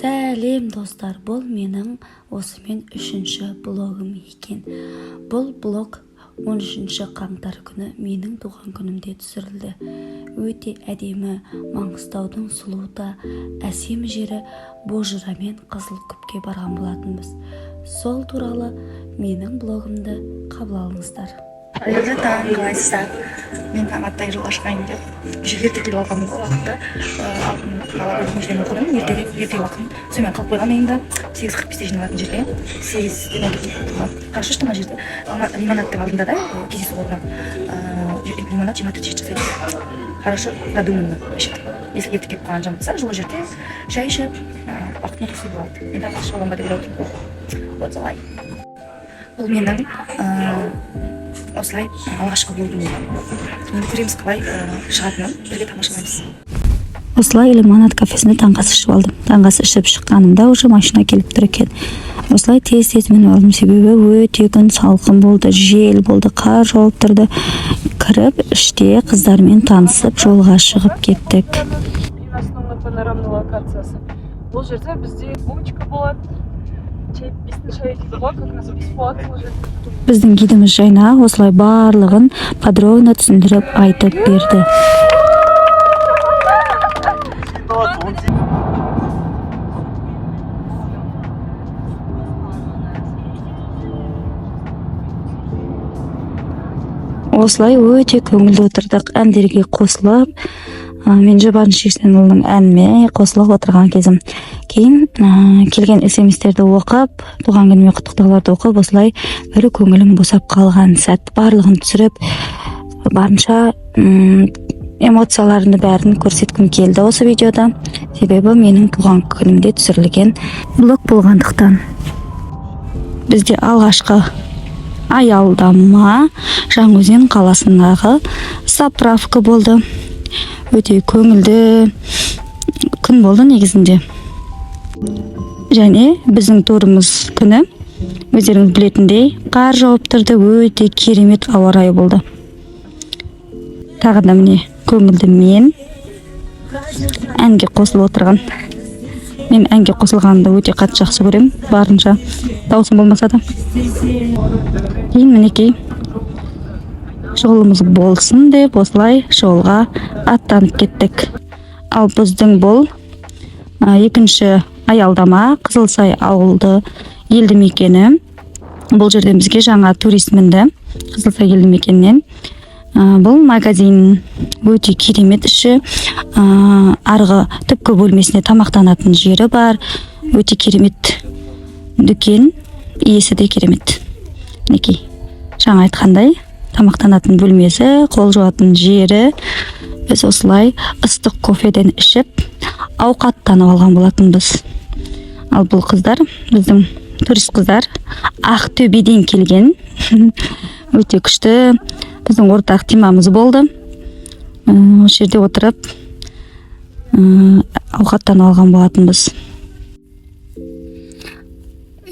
Сәлем, достар! Бұл менің осымен үшінші блогым екен. Бұл блог 13 қаңтар күні, менің туған күнімде түсірілді. Өте әдемі Маңғыстаудың сұлу да әсем жері Бозжыра мен Қызылкүпке барған болатынбыз. Сол туралы менің блогымды қабыл алыңыздар. Қайырлы таң, қалайсыздар? Мен таң аттай жолға шығайын деп кеше ерте келіп алғанмын ғой уақытты. Алдын ала көшеден оқыдым ертерек, ерте уақытын. Сонымен қалып қойғанмын. Енді 8:45-те жиналатын жерге 8-ден кетіп. Хорошо, что мына жерде Лимонадтың алдында да кездесу орны. Лимонад 24/7 жасайды. Хорошо продуманно вообще. Если ерте келіп қалған жан болса, жылы жерде шай ішіп, уақытын өткізуге болады. Мен таңғы шығып аламын ба деп ойлап отырмын. Вот солай. Бұл менің осылай алғашқы блогым. Енді көреміз қалай шығатынын, бірге тамашалаймыз. Осылай Лимонад кафесінде таңғы ас ішіп алдым. Таңғы ас ішіп шыққанымда уже машина келіп тұр екен. Осылай тез тез мініп алдым, себебі өте күн салқын болды, жел болды, қар жауып тұрды. Кіріп, іште қыздармен танысып, жолға шығып кеттік. Ең основной панорамный локациясы. Бұл жерде бізде булочка болады, чай, бестің шайы дейді ғой, как раз бес болады сол жерде. Біздің гидіміз Жайна осылай барлығын подробно түсіндіріп айтып берді. Осылай өте көңілді отырдық әндерге қосылып. Мен Жұбаныш Жексенұлының әніме қосылып отырған кезім. Кейін келген СМСтерді оқып, туған күніме құттықтауларды оқып, осылай бір көңілім босап қалған сәт. Барлығын түсіріп, барынша эмоцияларымды бәрін көрсеткім келді осы видеода, себебі менің туған күнімде түсірілген блог болғандықтан. Бізде алғашқы аялдама Жаңаөзен қаласындағы заправка болды. Өте көңілді күн болды негізінде. Және біздің турымыз күні, өздеріңіз білетіндей, қар жауып тұрды, өте керемет ауа райы болды. Тағы да міне, көңілді мен әнге қосылып отырған. Мен әнге қосылғанды өте қатты жақсы көремін, барынша дауысым болмаса да. Кейін, мінекей, жолымыз болсын деп осылай жолға аттанып кеттік. Ал біздің бұл екінші аялдама Қызылсай ауылды елді мекені. Бұл жерден бізге жаңа турист мінді Қызылсай елді мекенінен. Бұл магазин өте керемет іші. Арғы түпкі бөлмесінде тамақтанатын жері бар. Өте керемет дүкен, иесі де керемет. Мінекей, жаңа айтқандай, тамақтанатын бөлмесі, қол жуатын жері. Біз осылай ыстық кофеден ішіп, ауқаттанып алған болатынбыз. Ал бұл қыздар біздің турист қыздар, Ақтөбеден келген. Өте күшті біздің ортақ темамыз болды. Осы жерде отырып, ауқаттанып алған болатынбыз.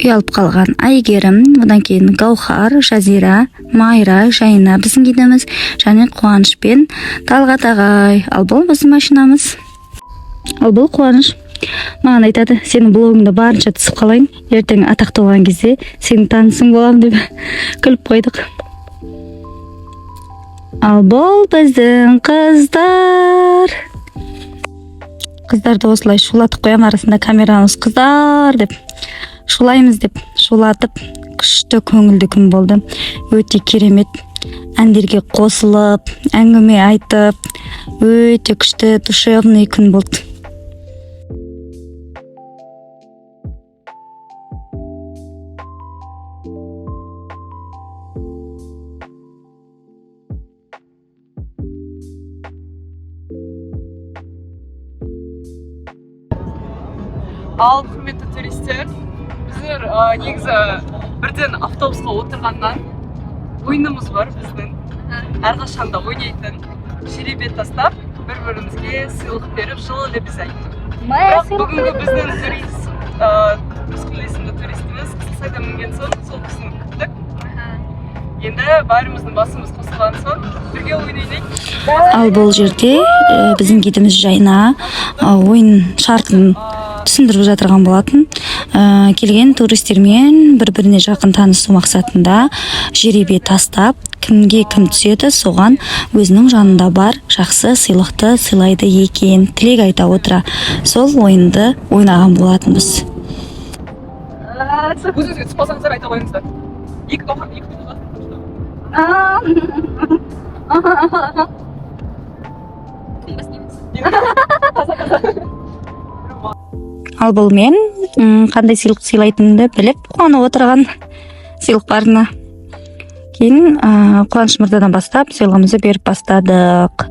Ұялып қалған Әйгерім, одан кейін Гаухар, Жазира, Майра, Жайна біздің гидіміз және Қуаныш пен Талғат ағай. Ал бұл біздің машинамыз. Ал бұл Қуаныш маған айтады: «Сенің блогыңда барынша түсіп қалайын, ертең атақты болған кезде сенің танысың боламын», — деп күліп қойдық. Ал бұл біздің қыздар. Қыздарды осылай шулатып қоямын арасында, камерамыз «қыздар» деп шулаймыз деп шулатып. Күшті көңілді күн болды, өте керемет әндерге қосылып, әңгіме айтып, өте күшті душевный күн болды. Ал, құрметті туристер, біздер негізі бірден автобусқа отырғаннан ойынымыз бар біздің, әрқашанда ойнайтын: жеребе тастап, бір бірімізге сыйлық беріп, жылы лебіз айту. Бірақ бүгінгі біздің турист Рысқұл есімді туристіміз Қызылсайда мінген соң, сол кісіні күттік. Енді бәріміздің басымыз қосылған соң, бірге ойын ойнайық. Ал бұл жерде біздің гидіміз Жайна ойын шартын Түсіндіріп жатырған болатын. Келген туристермен бір біріне жақын танысу мақсатында жеребе тастап, кімге кім түседі, соған өзінің жанында бар жақсы сыйлықты сыйлайды екен. Тілек айта отыра сол ойынды ойнаған болатынбыз. Өзіңізге түсіп қалсаңыздар, айта қойыңыздар. Екі Гаухар, екі түрлі. Таза, таза. Ал бұл мен қандай сыйлық сыйлайтынымды біліп қуанып отырған сыйлық барына. Кейін Қуаныш мырзадан бастап сыйлығымызды беріп бастадық.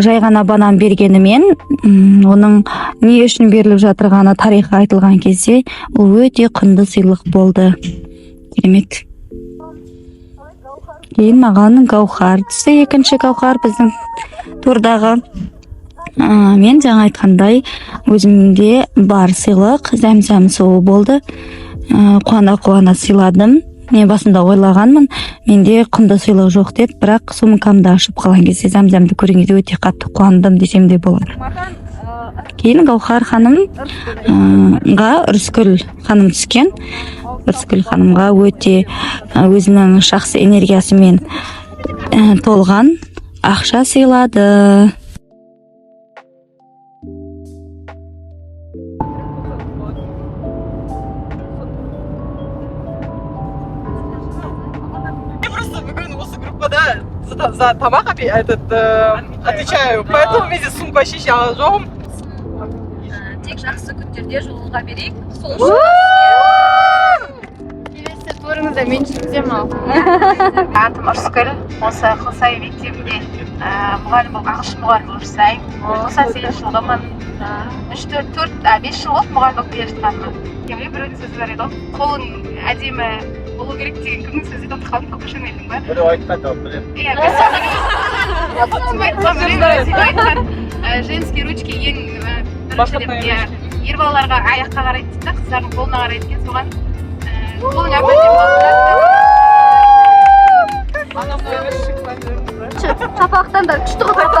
Жай ғана банан бергенімен, оның не үшін беріліп жатырғаны, тарихы айтылған кезде ол өте құнды сыйлық болды. Керемет. Кейін маған Гаухар түсті, екінші Гаухар біздің турдағы. Мен жаңа айтқандай, өзімде бар сыйлық зәмзәм суы болды. Қуана қуана сыйладым. Мен басында ойлағанмын, менде құнды сыйлық жоқ деп, бірақ сумкамды ашып қалған кезде, зәмзәмді көрген кезде өте қатты қуандым десем де болады. Кейін Гаухар ханымға Рыскүл ханым түскен. Рыскүл ханымға өте өзінің жақсы энергиясымен толған ақша сыйлады. Я просто бүгін осы группада за тамақ этот, отвечаю, поэтому менде сумка вообще алған жоқпын. Тек жақсы күндерде жолыға берейік. Сол Келесі турыңызда мен жүргіземін ал. Атым Ырыскүл. Осы Қылсай мектебінде мұғалім болып, ағылшын мұғалімі болып жасаймын. 98 жылғымын. Үш, төрт, төрт, а, 5 жыл болды мұғалім болып келе жатқаныма. Яғни біреудің сөзі бар еді ғой, қолың әдемі болу керек деген. Кімнің сөзі еді, ұмытып қалдым. Коко Шанельдің ба? Біреу айтқан, да, білемін. Иә, біз кім айтқан білемін, сөйтіп айтқан. Женские ручки ең бірінші деп. Бархатная Иә, ручки. ер балаларға аяққа қарайды дейді да, қыздардың қолына қарайды екен. Соған қолың әп әдемі болсын. Анам емес, шықпай. Шапақтан да күшті қылып.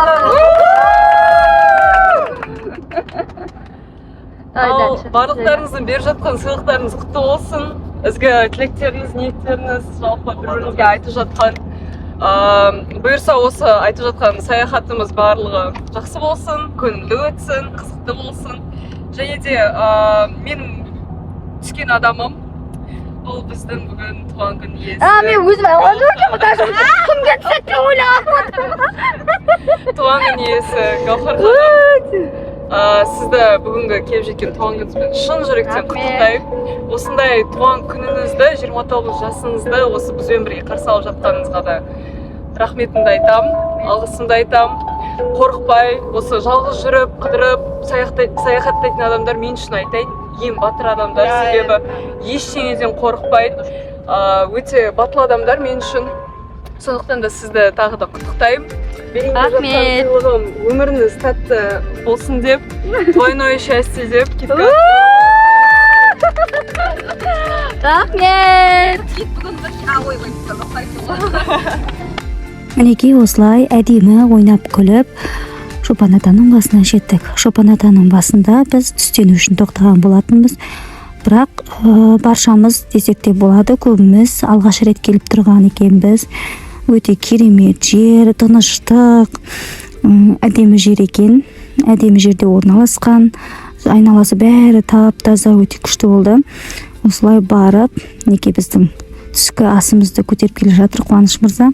Ал барлықтарыңыздың беріп жатқан сыйлықтарыңыз құтты болсын. Ізгі тілектеріңіз, ниеттеріңіз, жалпы бір біріңізге айтып жатқан, бұйырса, осы айтып жатқан саяхатымыз барлығы жақсы болсын, көңілді өтсін, қызықты болсын. Және де менің түскен адамым бұл біздің бүгін туған күн иесі. А, мен өзім алған жоқ екенмін даже, кімге түседі деп ойлағанмын. Туған күн иесі Гаухар ханым, сізді бүгінгі келіп жеткен туған күніңізбен шын жүректен құттықтаймын. Осындай туған күніңізді, 29 жасыңызды осы бізбен бірге қарсы алып жатқаныңызға да рахметімді айтамын, алғысымды айтамын. Қорықпай осы жалғыз жүріп, қыдырып, саяхаттайтын адамдар мен үшін, айтайын, ең батыр адамдар, себебі ештеңеден қорықпайды. Өте батыл адамдар мен үшін. Сондықтан да сізді тағы да құттықтаймын. Берейін деп жатқан Рахмет. сыйлығым өміріңіз тәтті болсын деп, двойное счастье деп, KitKat. Рахмет. Мінекей, осылай әдемі ойнап күліп Шопан атаның басына жеттік. Шопан атаның басында біз түстену үшін тоқтаған болатынбыз. Бірақ баршамыз десек те болады, көбіміз алғаш рет келіп тұрған екенбіз. Өте керемет жер, тыныштық, әдемі жер екен. Әдемі жерде орналасқан, айналасы бәрі тап таза, өте күшті болды. Осылай барып, мінекей, біздің түскі асымызды көтеріп келе жатыр Қуаныш мырза.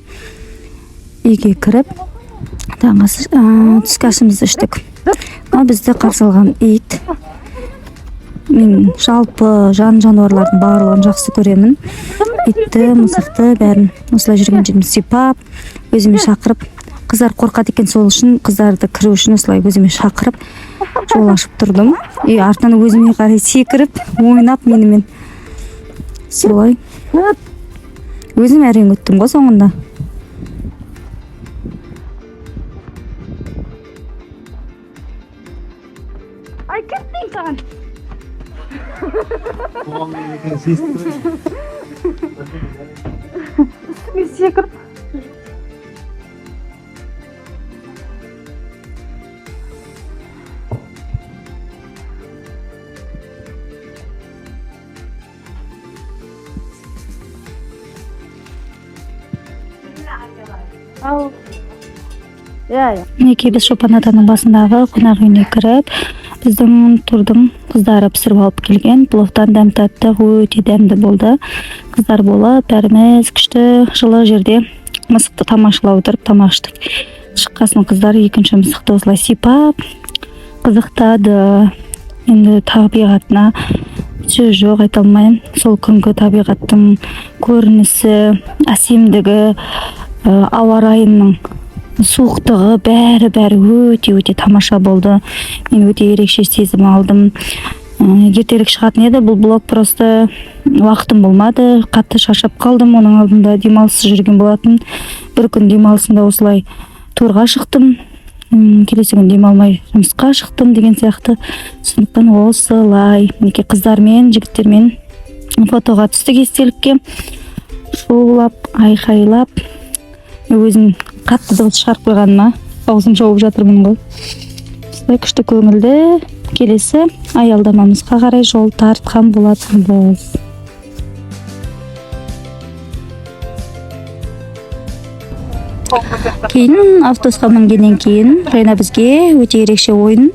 Үйге кіріп, таңғы түскі асымызды іштік. Мынау бізді қарсы алған ит. Мен жалпы жан жануарлардың барлығын жақсы көремін, итті, мысықты, бәрін. Осылай жүрген жерімді сипап, өзіме шақырып, қыздар қорқады екен, сол үшін қыздарды кіру үшін осылай өзіме шақырып, жол ашып тұрдым. И артынан өзіме қарай секіріп ойнап менімен. Солай өзім әрең өттім ғой соңында. Ай, кеттің саған. Туған күн екенін сезіп тұрмын. Үстіме секіріп. Ау. Иә, иә. Мінекей, біз Шопан атаның басындағы қонақ үйіне кіріп, біздің турдың қыздары пісіріп алып келген пловтан дәм таттық, өте дәмді болды. Қыздар болып бәріміз күшті жылы жерде мысықты тамашалап отырып тамақ іштік. Шыққасын қыздар екінші мысықты осылай сипап қызықтады. Енді табиғатына сөз жоқ, айта алмаймын. Сол күнгі табиғаттың көрінісі, әсемдігі, ауа райының суықтығы, бәрі бәрі өте өте тамаша болды. Мен өте ерекше сезім алдым. Ертерек шығатын еді бұл блог, просто уақытым болмады, қатты шаршап қалдым. Оның алдында демалыссыз жүрген болатын. Бір күн демалысында осылай турға шықтым, келесі күні демалмай жұмысқа шықтым деген сияқты. Сондықтан осылай, мінекей, қыздармен, жігіттермен фотоға түстік естелікке, шулап, айқайлап. Мен өзім қатты дыбыс шығарып қойғаныма аузым жауып жатырмын ғой. Осылай күшті, көңілді келесі аялдамамызға қарай жол тартқан болатынбыз. Кейін автобусқа мінгеннен кейін Райна бізге өте ерекше ойын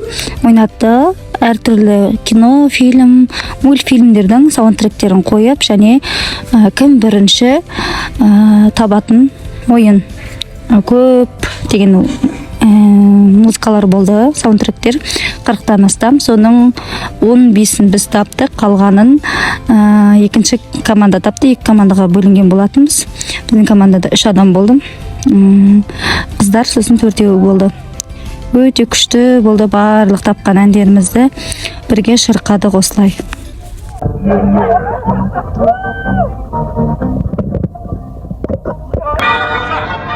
ойнатты. Әртүрлі кино, фильм, мультфильмдердің саундтректерін қойып және кім бірінші табатын ойын. Көп деген музыкалар болды, саундтректер 40-тан астам. Соның 15-ін біз таптық, қалғанын екінші команда тапты. Екі командаға бөлінген болатынбыз. Біздің командада үш адам болды, қыздар сосын төртеуі болды. Өте күшті болды, барлық тапқан әндерімізді бірге шырқадық осылай.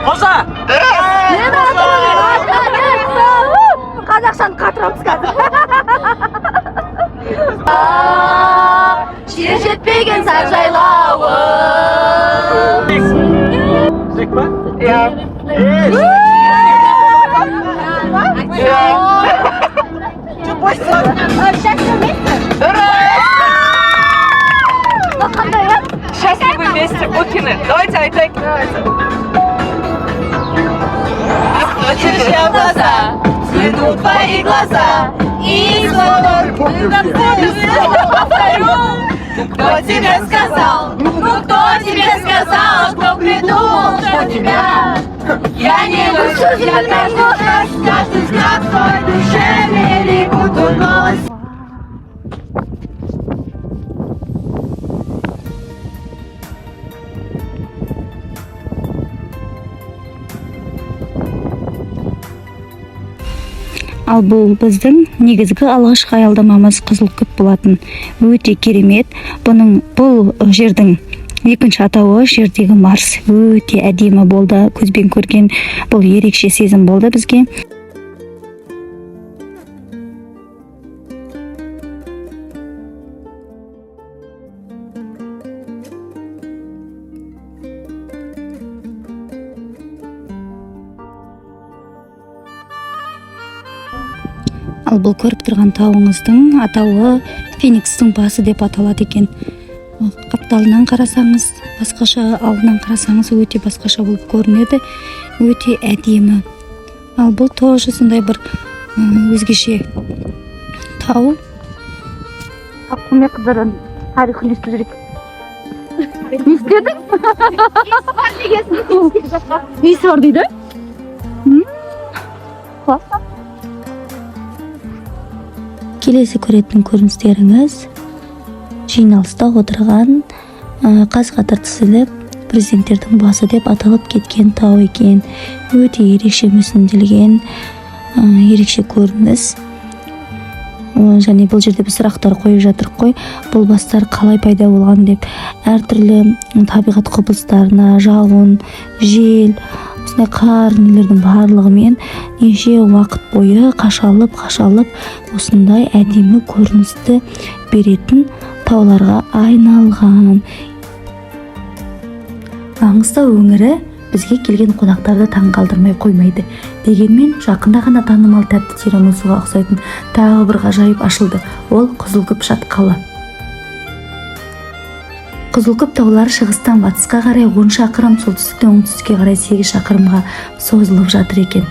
Қожа! Қазақшаны қатырамыз қазір. Жер жетпеген сар жайлауым. Шрек па? Иә. Иә. Че, бойся? Счастливы вместе? Қандай ән? Счастливы вместе, Букины. Давайте айтайық. Смотришь в глаза, взгляну твои глаза, и снова повторю. Кто тебе сказал? Ну кто тебе сказал, кто придумал, что тебя? Я не люблю, я каждый, каждый взгляд в твоей душе велику твой голос. Ал бұл біздің негізгі алғашқы аялдамамыз Қызылкүп болатын. Өте керемет. Бұның, бұл жердің екінші атауы жердегі Марс. Өте әдемі болды, көзбен көрген бұл ерекше сезім болды бізге. Ал бұл көріп тұрған тауыңыздың атауы Феникстің басы деп аталады екен. Қапталынан қарасаңыз басқаша, алдынан қарасаңыз өте басқаша болып көрінеді, өте әдемі. Ал бұл тоже сондай бір өзгеше тау. Құрметті қыздардан тарихын естіп жүрейік. Не істедің? Несі бар дейді? Классно. Келесі көретін көріністеріңіз жиналыста отырған, қаз қатар тізіліп президенттердің басы деп аталып кеткен тау екен. Өте ерекше мүсінделген, ерекше көрініс. Және бұл жерде біз сұрақтар қойып жатырық қой, бұл бастар қалай пайда болған деп. Әртүрлі табиғат құбылыстарына, жауын, жел, осындай қар нелердің барлығымен неше уақыт бойы қашалып қашалып осындай әдемі көріністі беретін тауларға айналған. Маңғыстау өңірі бізге келген қонақтарды таңғалдырмай қоймайды. Дегенмен жақында ғана танымал тәтті тирамисуға ұқсайтын тағы бір ғажайып ашылды. Ол Қызылкүп шатқалы. Қызылкүп таулары шығыстан батысқа қарай 10 шақырым, солтүстіктен оңтүстікке қарай 8 шақырымға созылып жатыр екен.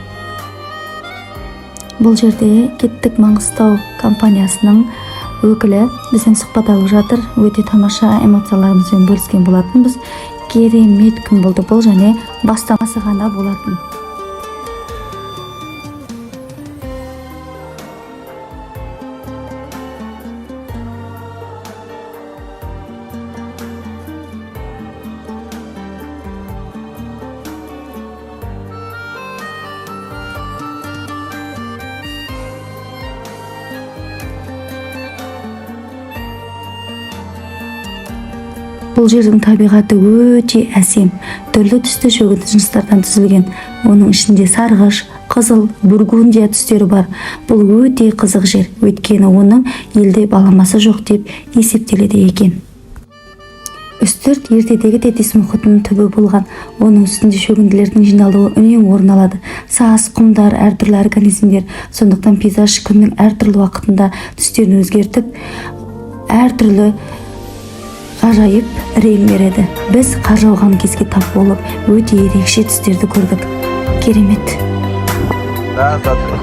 Бұл жерде Кеттік Маңғыстау компаниясының өкілі бізден сұхбат алып жатыр. Өте тамаша эмоцияларымызбен бөліскен болатынбыз. Керемет күн болды бұл және бастамасы ғана болатын. Бұл жердің табиғаты өте әсем, түрлі түсті шөгінді жыныстардан түзілген. Оның ішінде сарғыш, қызыл, бургундия түстері бар. Бұл өте қызық жер, өйткені оның елде баламасы жоқ деп есептеледі екен. Үстірт ертедегі Тетис мұхитының түбі болған. Оның үстінде шөгінділердің жиналуы үнемі орын алады. Саз, құмдар, әртүрлі организмдер. Сондықтан пейзаж күннің әртүрлі уақытында түстерін өзгертіп, әртүрлі ғажайып рең береді. Біз қар жауған кезге тап болып, өте ерекше түстерді көрдік. Керемет. Да, завтра.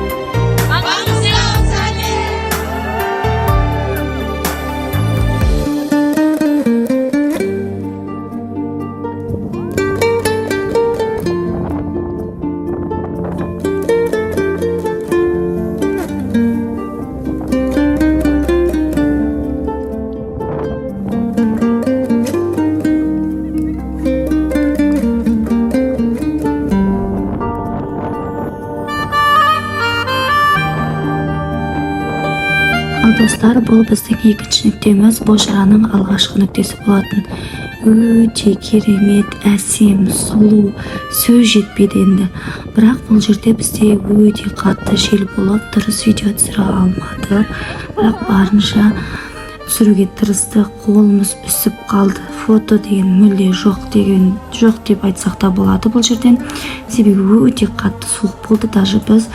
Ал достар, бұл біздің екінші нүктеміз, Бозжыраның алғашқы нүктесі болатын. Өте керемет, әсем, сұлу, сөз жетпейді енді. Бірақ бұл жерде бізде өте қатты жел болып, дұрыс видео түсіре алмадық. Бірақ барынша түсіруге тырыстық, қолымыз үсіп қалды. Фото деген мүлде жоқ деген жоқ деп айтсақ та болады бұл жерден. Себебі өте қатты суық болды, даже біз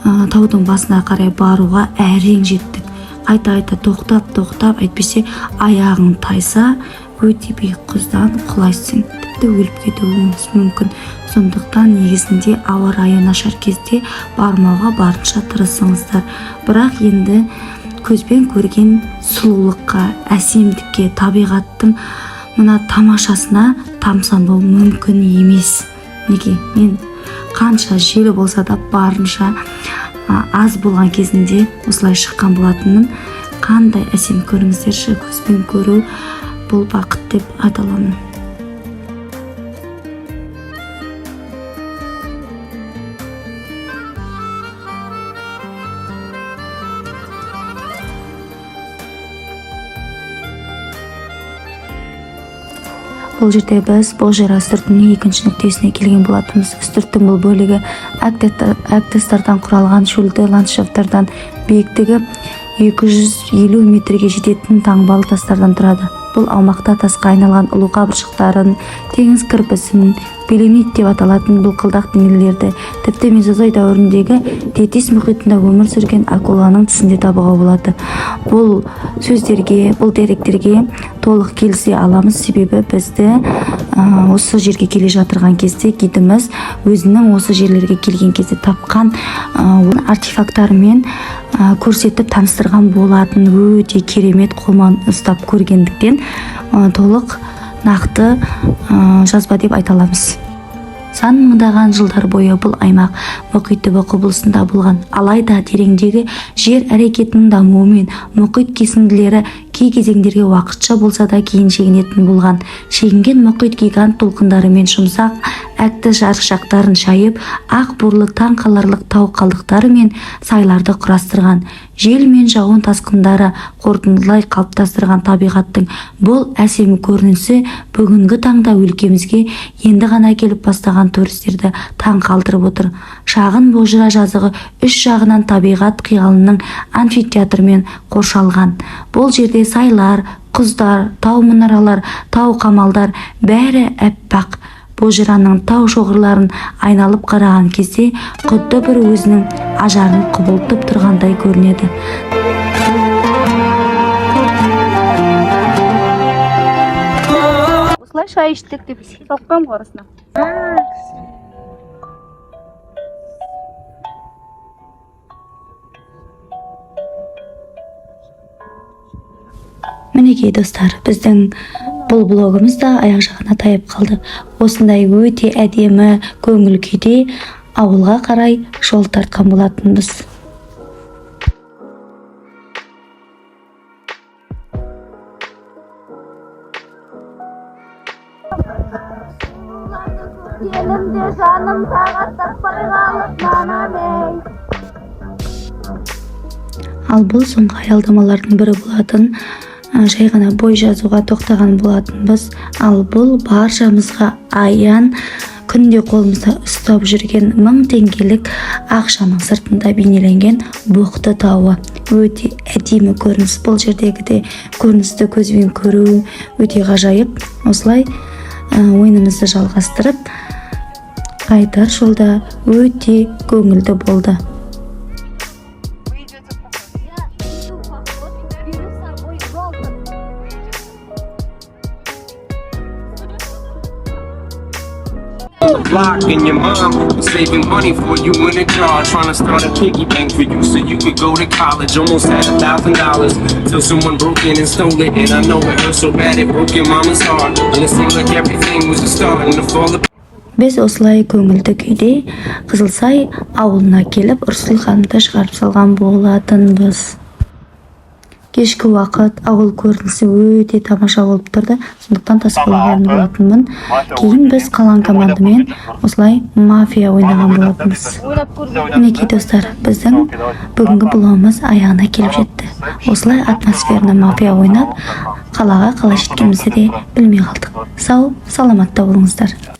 таудың басына қарай баруға әрең жеттік. Қайта-қайта тоқтап-тоқтап, әйтпесе аяғың тайса, өте биік құздан құлайсың, тіпті өліп кетуіңіз мүмкін. Сондықтан негізінде ауа райы нашар кезде бармауға барынша тырысыңыздар. Бірақ енді көзбен көрген сұлулыққа, әсемдікке, табиғаттың мына тамашасына тамсанбау мүмкін емес. Неге? Мен қанша жел болса да барынша аз болған кезінде осылай шыққан болатынмын. Қандай әсем, көріңіздерші, көзбен көру бұл бақыт деп айта аламын. Бұл жерде біз Бозжыра үстіртінің екінші нүктесіне келген болатынбыз. Үстірттің бұл бөлігі әктастардан құралған шөлді ландшафттардан, биіктігі 250 метрге жететін таңбалы тастардан тұрады. Бұл аумақта тасқа айналған ұлы қабыршықтарын, теңіз кірпісін, белемнит деп аталатын былқылдақ денелерді, тіпті мезозой дәуіріндегі Тетис мұхитында өмір сүрген акуланың тісін де табуға болады. Бұл сөздерге, бұл деректерге толық келісе аламыз, себебі бізді осы жерге келе жатырған кезде гидіміз өзінің осы жерлерге келген кезде тапқан артефакттарымен көрсетіп таныстырған болатын. Өте керемет, қолмен ұстап көргендіктен толық нақты жазба деп айта аламыз. Сан мыңдаған жылдар бойы бұл аймақ мұхит түбі құбылысында болған. Алайда тереңдегі жер әрекетінің дамуымен мұхит кесінділері кей кезеңдерге уақытша болса да кейін шегінетін болған. Шегінген мұхит гигант толқындарымен жұмсақ әкті жарықшақтарын шайып, ақ бурлы таң қаларлық тау қалдықтары мен сайларды құрастырған. Жел мен жауын тасқындары қорытындылай қалыптастырған табиғаттың бұл әсем көрінісі бүгінгі таңда өлкемізге енді ғана келіп бастаған туристерді таң қалдырып отыр. Шағын Бозжыра жазығы үш жағынан табиғат қиялының амфитеатрымен қоршалған. Бұл жерде сайлар, құздар, тау мұнаралар, тау қамалдар бәрі әппақ. Бозжыраның тау шоғырларын айналып қараған кезде құдды бір өзінің ажарын құбылтып тұрғандай көрінеді. Осылай шай іштік деп салып қоямын ғой арасына. Мінекей, достар, біздің бұл блогымыз да аяқ жағына тайып қалды. Осындай өте әдемі көңіл күйде ауылға қарай жол тартқан болатынбыз. Келімде жаным тағат таппай қалып нанам. Ал бұл соңғы аялдамалардың бірі болатын. Жай ғана бой жазуға тоқтаған болатынбыз. Ал бұл баршамызға аян, күнде қолымызда ұстап жүрген 1000 теңгелік ақшаның сыртында бейнеленген Боқты тауы. Өте әдемі көрініс. Бұл жердегі де көріністі көзбен көру өте ғажайып. Осылай ойынымызды жалғастырып, қайтар жолда өте көңілді болды. Вы идете в поход. Я иду в поход, беру с собой золото. Вы идете. Block and your mom was saving money for you in a jar, trying to start a piggy bank for you so you could go to college. Almost had $1,000 till someone broke in and stole it. And I know it hurt so bad it broke your mama's heart. And it seemed like everything was just starting to fall apart. Біз осылай көңілді күйде Қызылсай ауылына келіп, Ырысгүл ханымды шығарып салған болатынбыз. Кешкі уақыт, ауыл көрінісі өте тамаша болып тұрды, сондықтан тасып алған болатынмын. Кейін біз қалған командамен осылай мафия ойнаған болатынбыз. Мінекей, достар, біздің бүгінгі блогымыз аяғына келіп жетті. Осылай атмосферно мафия ойнап, қалаға қалай жеткенімізді де білмей қалдық. Сау саламатта болыңыздар.